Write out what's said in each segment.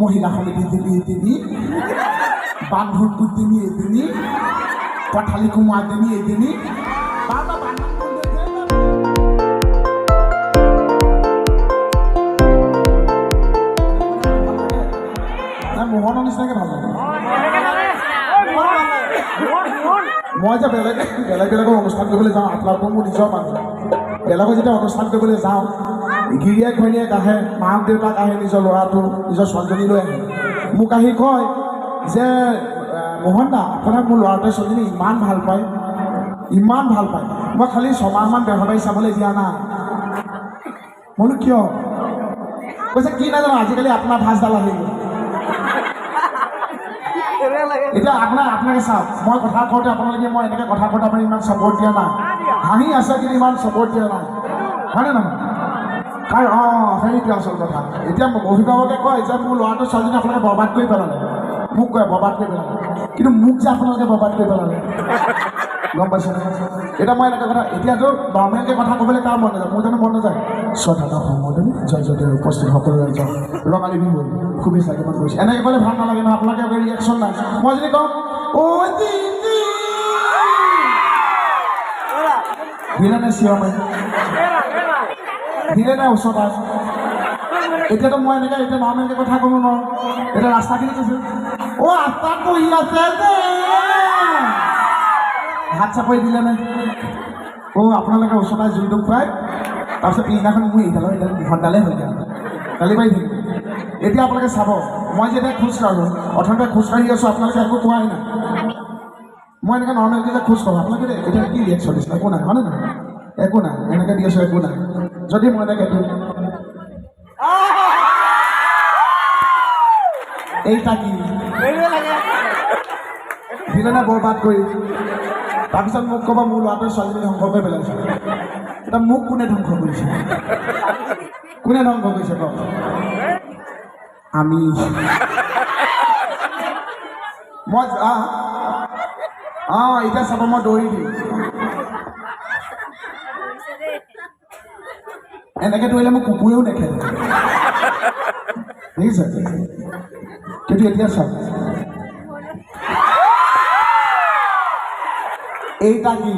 মহিলা সমিতি দিবি দিবি, বান্ধৱপুৰ দিবি এদিনি, পথালি কুমাৰ দিবি এদিনি। মোহনৰ নিচিনাকে ভাল লাগে। মই যে বেলেগ বেলেগ বেলেগৰ অনুষ্ঠান কৰিবলৈ যাওঁ, আপোনালোকৰ মোৰ নিজৰ মানুহ, বেলেগৰ যেতিয়া অনুষ্ঠান কৰিবলৈ যাওঁ, গিৰিয়েক ঘৈণীয়েক আহে, মাক দেউতাক আহে, নিজৰ ল'ৰাটো নিজৰ ছোৱালীজনী লৈ আহে। মোক আহি কয় যে মোহন দা, আপোনাক মোৰ ল'ৰাটোৱে ছোৱালীজনী ইমান ভাল পায়, ইমান ভাল পায়, মই খালি ছমাহমান বেহৰবাৰী চাবলৈ দিয়া নাই। মই বোলো কিয়? কৈছে কি নাজানো, আজিকালি আপোনাৰ ভাঁজডাল আহি গ'ল। এতিয়া আপোনাকে চাওক, মই কথা কওঁতে আপোনালোকে, মই এনেকৈ কথা কওঁতে আপুনি ইমান ছাপৰ্ট দিয়া নাই, হাঁহি আছে কিন্তু ইমান ছাপৰ্ট দিয়া নাই, হয়নে নহয়? কাৰণ অঁ, সেইটো আচল কথা। এতিয়া অভিভাৱকে কয় যে মোৰ ল'ৰাটো ছোৱালীজনী আপোনালোকে বৰবাদ কৰি পেলালে, মোক কয় বৰবাদ কৰি পেলালে, কিন্তু মোক যে আপোনালোকে বৰবাদ কৰি পেলালে, গম পাইছে? এতিয়া মই এনেকৈ কথা, এতিয়াতো নৰ্মেলকৈ কথা ক'বলৈ কাৰ মন নাযায়? মোৰ জানো মন নাযায়? শ্ৰদ্ধা সম্বোধন, জয় জয়দেৱ, উপস্থিত সকলো ৰাইজক ৰঙালী বিহুৰ শুভেচ্ছা জ্ঞাপন কৰিছোঁ। এনেকৈ ক'লে ভাল নালাগে নহয়, আপোনালোকে ৰিয়েকশ্যন নাই। মই যদি কওঁ অ' দিদি, দিলে নে চিঞৰ মাৰি দিলে নে ওচৰত? এতিয়াতো মই এনেকৈ এতিয়া নৰ্মেলকৈ কথা ক'ব নোৱাৰোঁ। এতিয়া ৰাস্তাখিনি কৈছোঁ, অ' ৰাস্তাত বহি আছে যে, হাত চাপৰি দিলে নে? অ' আপোনালোকে ওচৰতে জুইটো খুৱাই তাৰপিছত পিছদিনাখন মোৰ এইডালৰ এইডাল মোহনডালে হৈ গ'ল, গালি পাৰি থাকিব। এতিয়া আপোনালোকে চাব, মই যেতিয়া খোজকাঢ়োঁ, অথনিতে খোজকাঢ়ি আছোঁ, আপোনালোকে একো কোৱাই নাই। মই এনেকৈ নৰ্মেলকৈ যে খোজকাঢ়োঁ, আপোনালোকে এতিয়া কি ৰিয়েকশ্যন দিছে? একো নাই, হয়নে নহয়? একো নাই, এনেকৈ দি আছোঁ, একো নাই। যদি মই এনেকৈ দিওঁ, এইটা কি দিলে নে বৰবাদ কৰি? তাৰপিছত মোক ক'ব মোৰ ল'ৰাটোৱে ছোৱালীজনী ধ্বংস কৰি পেলাইছে। এতিয়া মোক কোনে ধ্বংস কৰিছে? কোনে ধ্বংস কৰিছে কওক? আমি মই অঁ, এতিয়া চাব, মই দৌৰি দিম। এনেকৈ দৌৰিলে মোক কুকুৰেও নেখেদে, দেখিছে? কিন্তু এতিয়া চাওক, এইটা কি?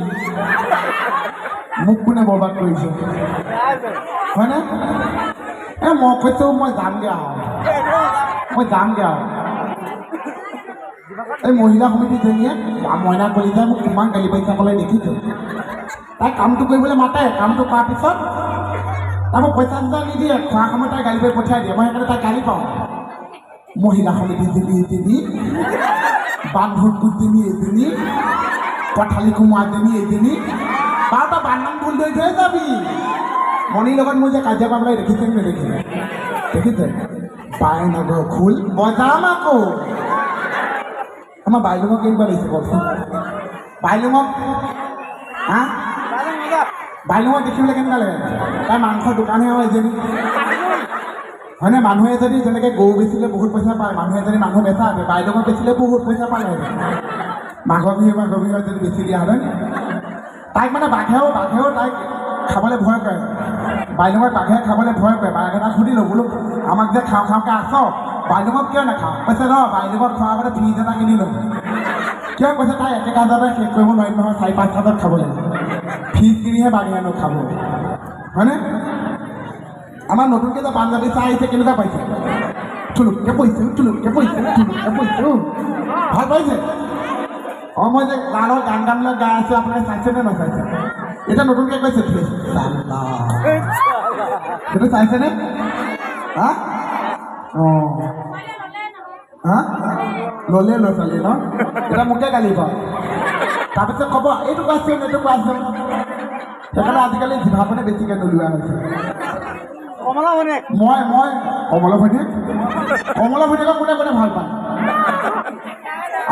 মোক কোনে বৰবাদ কৰিছে, হয়নে? এ মই কৈছোঁ, মই যামগৈ আৰু, মই যামগৈ আৰু। এই মহিলা সমিতিজনীয়ে মইনা কলিতাই মোক কিমান গালি পাৰিছে আপোনালোকে দেখিছে। তাই কামটো কৰিবলৈ মাতে, কামটো কৰাৰ পিছত তাই মোক পইচা চইচা নিদিয়ে, খোৱা সময়ত তাই গালি পাৰি পঠিয়াই দিয়ে। মই সেইকাৰণে তাইক গালি পাওঁ। মহিলা সমিতি দিবি দিবি, বান্ধৱপুৰ দিবি এদিনি, পথালি কুমাৰ দিবি এদিনি, বাৰটা বান্ধন ভুল ধৰি থৈ যাবি। মণিৰ লগত মোৰ যে কাজিয়া কৰা আপোনালোকে দেখিছে নে নেদেখিছে? দেখিছে? বাইনগৰ খোল বজাম আকৌ। আমাৰ বাইলুঙক কেনেকুৱা লাগিছে কওকচোন? বাইলুঙক, হা, বাইলুঙক দেখিবলৈ কেনেকুৱা লাগে? তাই মাংসৰ দোকানহে হয় এজনী, হয়নে? মানুহে যদি যেনেকৈ গৰু বেচিলে বহুত পইচা পায়, মানুহে যদি মানুহ বেচা, বাইলুঙক বেচিলে বহুত পইচা পালে। মাঘৰ বিহু, মাঘৰ বিহুত যদি বেচি দিয়াহেঁতেন তাইক, মানে বাঘেও বাঘেও তাইক খাবলৈ ভয় কৰে। বাইলুঙক বাঘে খাবলৈ ভয় কৰে। বাঘে তাক সুধিলোঁ, বোলো আমাক যে খাওঁ খাওঁকৈ আছ, বাইলুঙক কিয় নাখাওঁ? কৈছে ৰ, বাইলুঙক খোৱাৰ আগতে ফ্ৰিজ এটা কিনি ল'ম। কিয়? কৈছে তাই একে সাজতে শেষ কৰিব নোৱাৰিম নহয়, 4-5 সাজত খাব লাগিব, ফ্ৰিজ কিনিহে বাঘে হেনো খাব, হয়নে? আমাৰ নতুনকৈ যে পাঞ্জাবী চাহ আহিছে, কেনেকুৱা পাইছে? থুলুককৈ পৰিছোঁ, থুলুককৈ পৰিছোঁ, থুলুককৈ পৰিছোঁ, ভাল পাইছে? অঁ, মই যে তাৰ লগত গান গানবিলাক গাই আছোঁ, আপোনালোকে চাইছেনে নাচাইছে? এতিয়া নতুনকৈ কৈছে সেইটো চাইছেনে? হা, অঁ, হা, ল'লে ল'ৰা ছোৱালী ন? এতিয়া মোকে গালি পাওঁ, তাৰপিছত ক'ব এইটো কোৱাচোন, এইটো কোৱাচোন। সেইকাৰণে আজিকালি জিভাখনে বেছিকৈ নোলোৱা হৈছে। মই মই কমলা ভৈনীয়েক, কমলা ভৈনীয়েকক কোনে কোনে ভাল পায়?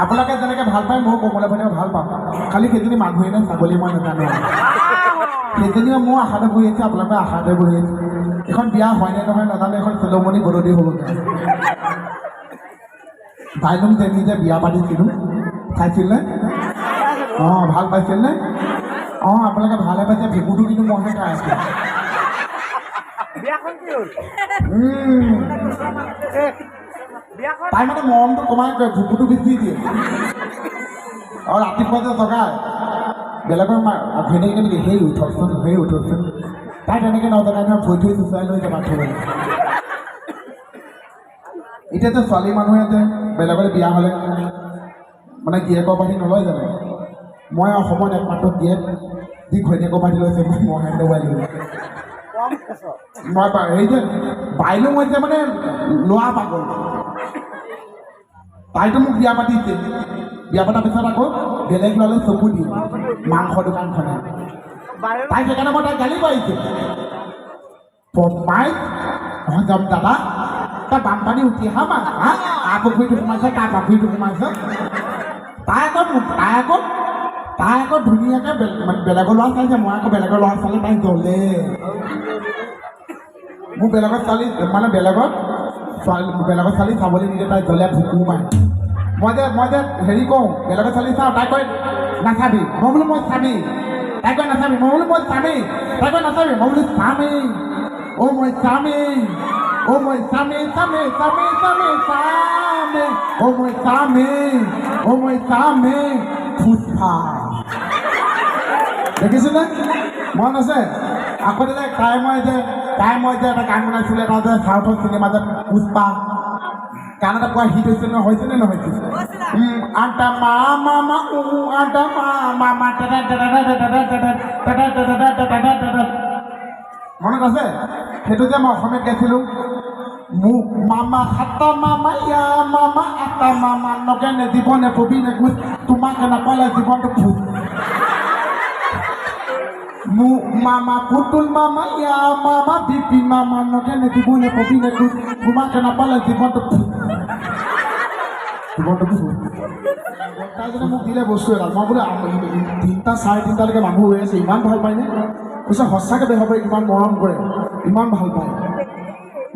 আপোনালোকে যেনেকৈ ভাল পায়, ময়ো কমলা ভৈনীয়েকক ভাল পাওঁ। খালি সেইজনী মানুহে নে ছাগলী মই নাজানো। সেইজনীয়ে মোৰ আশাতে বহি আছে, আপোনালোকৰ আশাতে বহি আছে। এইখন বিয়া হয়নে নহয় নাজানো, এইখন চেলমণি গদদি হ'বগৈ। বাইলুং যে যে বিয়া পাতিছিলোঁ, চাইছিলনে? অঁ, ভাল পাইছিলনে? অঁ, আপোনালোকে ভালহে পাইছে, ভেকুটো কিন্তু মইহে খাই আছোঁ। তাই মানে মৰমটো কমাই কয়, ভুকুটো বেছি দিয়ে। আৰু ৰাতিপুৱা যে জগায়, বেলেগৰ ঘৈণীয়েক নেকি, সেই উঠকচোন, সেই উঠকচোন, তাই তেনেকৈ নজগায় নহয়, ভৰি থৈ চুচুৱাই লৈ যাব বাথৰুমলৈ। এতিয়া যে ছোৱালী মানুহে যে বেলেগলৈ বিয়া হ'লে মানে গিৰিয়েকৰ উপাধি নলয় জানো? মই অসমত একমাত্ৰ গিৰিয়েক যি ঘৈণীয়েকৰ উপাধি লৈছে, মই মহেন্দ্ৰ বাইলুং। মই সেই যে বাইলুং হৈছে মানে লোৱা পাগল। তাইতো মোক বিয়া পাতিছে, বিয়া পতাৰ পিছত আকৌ বেলেগ ল'ৰালৈ চকু দিয়ে মাংস দোকানখনে। তাই সেইকাৰণে মই তাইক গালি পাৰিছোঁ, বদমাইছ নহয় যাম দাদা, তাৰ বানপানী উঠি অহা মাছ, হা কাৰ পুখুৰীটো সোমাইছে, কাৰ পুখুৰীটো সোমাইছে। তাই আকৌ ধুনীয়াকৈ বেলেগৰ ল'ৰা চাইছে, মই আকৌ বেলেগৰ ল'ৰা চালে তাই জ্বলে। মোৰ বেলেগৰ ছোৱালী মানে বেলেগৰ ছোৱালী, বেলেগৰ ছোৱালী চাবলৈ নিদিয়ে, তাই জ্বলে, ভুকু মাৰে। মই যে হেৰি কওঁ, বেলেগৰ ছোৱালী চাওঁ, তাই কয় নাচাবি, মই বোলো মই চামেই। তাই কয় নাচাবি, মই বোলো মই চামেই। তাই কয় নাচাবি, মই বোলো চামেই, অ' মই চামেই, অ' মই চামেই, চামেই চামেই চামেই চামেই, অ' মই চামেই, অ' মই চামেই। ফুচফা দেখিছেনে? মন আছে আকৌ যে তাই মই যে এটা গান বনাইছিলোঁ, এটা যে চাউথৰ চিনেমা যে পুষ্পা গান এটা পুৰা হিট হৈছে নহয়, হৈছে নে নহৈছে? আটা মা মামা উ আটা মা মামা টাটা টাটা টাটা টাটা টাটা টাটা টাটা টাটা টাটা, মনত আছে? সেইটো যে মই অসমীয়াত গাইছিলোঁ, মোক মামা সাতটা মামা ইয়া মামা আটা মামা নগেনে জীৱনে পবিনে গুচ, তোমাক নাপালে জীৱনটো ভূত। মামা পুতুল মামা ইয়া মামা বিপিন মামা নগেনে জীৱনে পবিনে গুচ, তোমাক নাপালে জীৱনটো ভূত, জীৱনটো ভূত। তাই মোক দিলে বস্তু এডাল, মই বোলো 3টা চাৰে 3টালৈকে মানুহ ৰৈ আছে, ইমান ভাল পায়নে? কৈছে সঁচাকৈ বেহাবাৰী ইমান মৰম কৰে, ইমান ভাল পায়।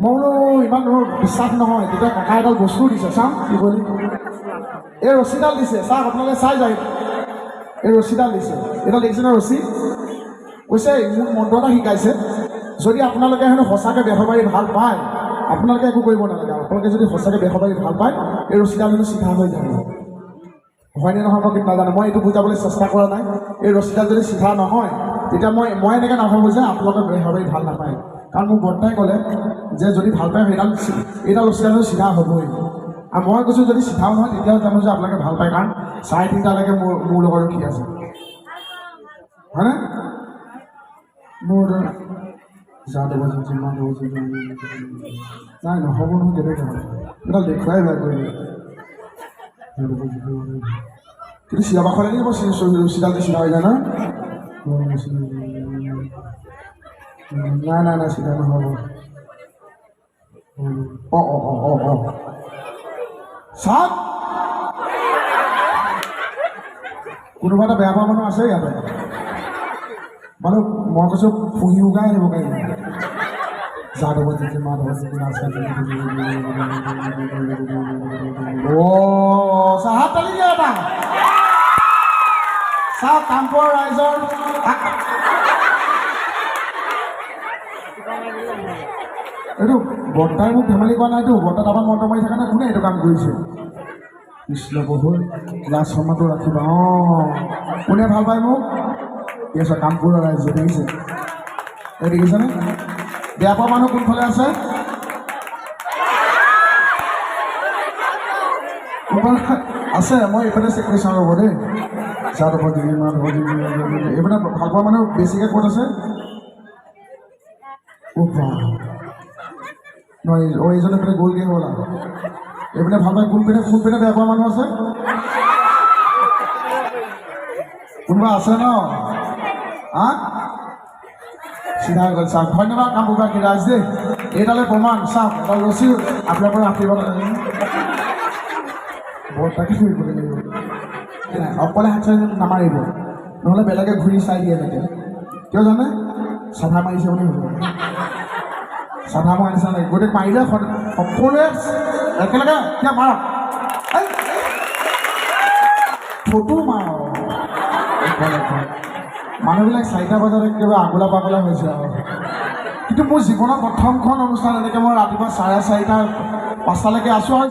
মই বোলো ইমান মোৰ বিশ্বাস নহয়। তেতিয়া কাকাই এডাল বস্তু দিছে, চাওঁ কি বুলি, এই ৰছীডাল দিছে, চাওক আপোনালোকে চাই যায়, এই ৰছীডাল দিছে, এইডাল দেখিছে ন ৰছী? কৈছে মোক মন্ত্ৰ এটা শিকাইছে, যদি আপোনালোকে হেনো সঁচাকৈ বেহাবাৰী ভাল পায়, আপোনালোকে একো কৰিব নালাগে, আপোনালোকে যদি সঁচাকৈ বেহাবাৰী ভাল পায়, এই ৰছীডাল হেনো চিধা হৈ যাব। হয়নে নহয় মই কিন্তু নাজানো, মই এইটো বুজাবলৈ চেষ্টা কৰা নাই। এই ৰছীডাল যদি চিধা নহয়, তেতিয়া মই এনেকৈ নাভাবোঁ যে আপোনালোকে বেহাবাৰী ভাল নাপায়, কাৰণ মোক বৰ্তাই ক'লে যে যদি ভাল পায় সেইডাল এইডাল ৰছীডাল চিধা হ'বই। আৰু মই কৈছোঁ যদি চিধাও নহয় তেতিয়াও জানো যে আপোনালোকে ভাল পায়, কাৰণ 3:30লৈকে মোৰ লগত ৰখি আছে, হয়নে? মোৰ নাই নহ'ব নহয়, কেনেকৈ হ'ব, এইডাল দেখুৱাই বেয়া কৰিলে। কিন্তু চিৰা বাখৰে দিব, ৰছীডাল চিধা হৈ যায় ন? নাই নাই নাই, চিধা নহ'ব। অঁ অঁ অঁ অঁ অঁ চাওক, কোনোবা এটা বেয়া পোৱা মানুহ আছে ইয়াতে, মানুহ মই কৈছোঁ ফুঁহি উগাই আহিব গাড়ী। অ' চাহাত তালি দিয়া এটা। চাওক কামপুৰৰ ৰাইজৰ এইটো বৰ্তাই মোক ধেমালি কৰা নাইতো, বৰ্তা তাৰপৰা মন্ত্ৰ মাৰি থকা নাই, কোনে এইটো কাম কৰিছে? কৃষ্ণ প্ৰভু, লাজ সন্মানটো ৰাখিবা। অঁ, কোনে ভাল পায় মোক? ঠিক আছে, কামপুৰৰ ৰাইজে দেখিছে, এই দেখিছেনে? বেয়া পোৱা মানুহ কোনফালে আছে? কোনফালে আছে? মই এইফালে চেক কৰি চাওঁ ৰ'ব দেই। এইফালে ভাল পোৱা মানুহ বেছিকৈ ক'ত আছে? নহয়, অ' এইজনে এইপিনে গ'লগৈ হ'বলা। এইপিনে ভাল পায় কোনপিনে? কোনপিনে বেয়া পোৱা মানুহ আছে? কোনোবা আছে ন? হা, চিধা হৈ গ'ল। চাওক, ধন্যবাদ কামপুৰবাসী ৰাইজ দেই। এইডালে প্ৰমাণ, চাওক এডাল ৰছী আপোনাৰ পৰা আশীৰ্বাদ বৰতাকে কৰিব লাগিব। অকলে হাত চাৰি নামাৰিব, নহ'লে বেলেগে ঘূৰি চাই দিয়ে এনেকৈ। কিয় জানে? চাধা মাৰিছে বুলি ভাবিব। চাধা মৰা নিচিনা লাগে। গতিকে মাৰিলে সকলোৱে একেলগে কিয় মাৰক, ফটো মাৰক। মানুহবিলাক 4টা বজাত একেবাৰে আগলা পাগলা হৈছে আৰু। কিন্তু মোৰ জীৱনৰ প্ৰথমখন অনুষ্ঠান এনেকৈ মই ৰাতিপুৱা 4:30 5টালৈকে আছোঁ আৰু।